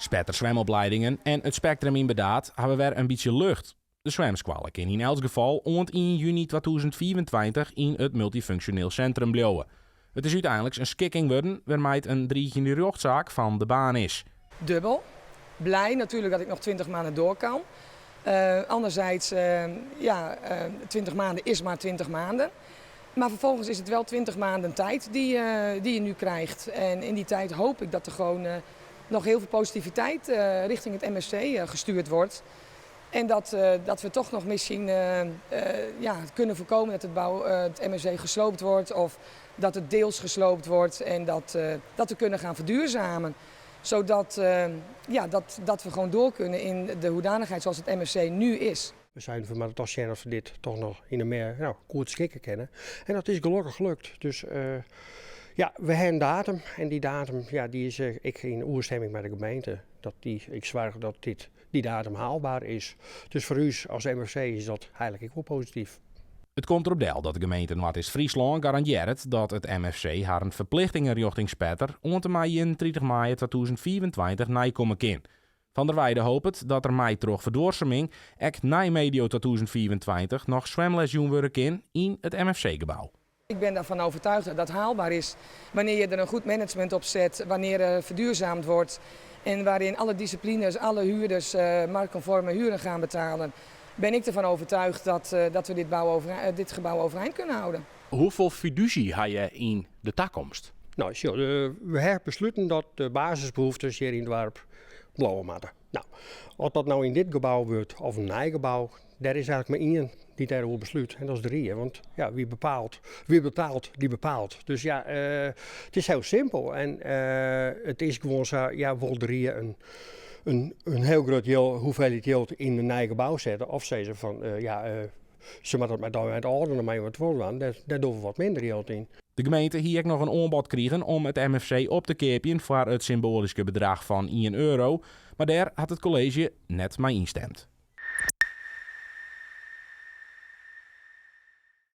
Spetter Zwemopleidingen en it Spektrum yn Burdaard hawwe wer in bytsje lucht. De swimskoalle kin yn elts gefal oant ien juny 2025 yn it multyfunksjoneel sintrum bliuwe. It is úteinliks in skikking wurden wêrmei't in driigjende rjochtsaak fan de baan is. Dubbel. Blij natuurlijk dat ik nog 20 maanden door kan. Anderzijds, ja, 20 maanden is maar 20 maanden. Maar vervolgens is het wel 20 maanden tijd die je nu krijgt. En in die tijd hoop ik dat er gewoon nog heel veel positiviteit richting het MFC gestuurd wordt. En dat we toch nog misschien, ja, kunnen voorkomen dat het MFC gesloopt wordt of dat het deels gesloopt wordt en dat we kunnen gaan verduurzamen. Zodat, ja, dat we gewoon door kunnen in de hoedanigheid zoals het MFC nu is. We zijn van maar toch zien dat we dit toch nog in de meer, nou, goed schikken kennen. En dat is gelukkig gelukt. Dus ja, we hebben een datum. En die datum, ja, die is ik in oerstemming met de gemeente. Ik zorg dat die datum haalbaar is. Dus voor u als MFC is dat eigenlijk ook wel positief. It komt derop del dat de gemeente Noardeast-Fryslân garandearret dat it MFC har ferplichtingen rjochting Spetter oant en mei 31 maaie 2025 neikomme kin. Van der Weijden hopet dat der mei troch ferduorsuming ek nei medio 2025 noch swimles jûn wurde kin yn it MFC-gebou. Ik ben daarvan overtuigd dat dat haalbaar is wanneer je er een goed management op zet, wanneer er verduurzaamd wordt en waarin alle disciplines, alle huurders marktconforme huren gaan betalen. Ben ik ervan overtuigd dat we dit gebouw overeind kunnen houden. Hoeveel fiducie ha je yn de takomst? Nou, sjo, we hebben besloten dat de basisbehoeftes hier in het dorp bliuwe moatte. Nou, of dat nou yn dit gebou wurdt of in nij gebou, dêr is eigentlik mar ien dy't dêroer beslút en dat is de rie. Want ja, wie bepaalt, wie betaalt, die bepaalt. Dus ja, it is hiel simpel en it is gewoan sa, ja, wol de rie in hiel grut jild, hoeveelheid jild yn in nij gebou sette of sizze fan, ja, se moatte it mei it âlde noch mar wat dwaan, dêr dogge we wat minder jild yn. De gemeente hie ek noch in oanbod krigen om it MFC op te keapjen foar it symboalyske bedrach fan 1 euro, mar dêr hat it kolleezje net mei ynstimd.